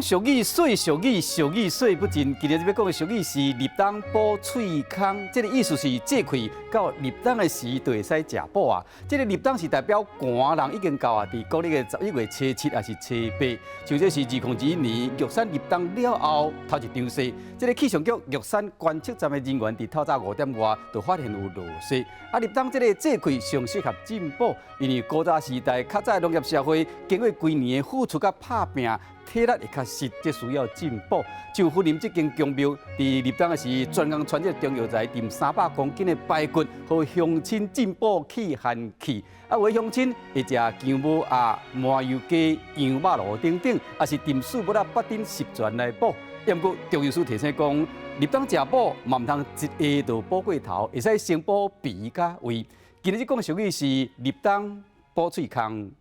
俗語，說俗語，俗語說不盡。今日欲講的俗語是立冬補喙空，這個意思是節氣到立冬的時就會使食補啊。這個立冬是代表寒人已經到啊，佇國曆的11月初七抑是初八，像這是2021年玉山立冬了後頭一場雪。這個氣象局玉山觀測站的人員佇透早5點外就發現有落雪。啊，立冬這個節氣上適合進補，因為古早時代較早農業社會經過幾年的付出佮拍拚，體力會較實，這需要進補。像雲林這間宮廟，佇立冬的時，專工傳這個中藥材，浸300公斤的排骨，予鄉親進補去寒氣。啊，有的鄉親會食薑母鴨、麻油雞、羊肉爐等等，抑是浸四物仔八珍十全來補。毋過中醫師提醒講，立冬食補嘛毋通一下就補過頭，會使先補脾佮胃。今日講俗語是立冬補喙空。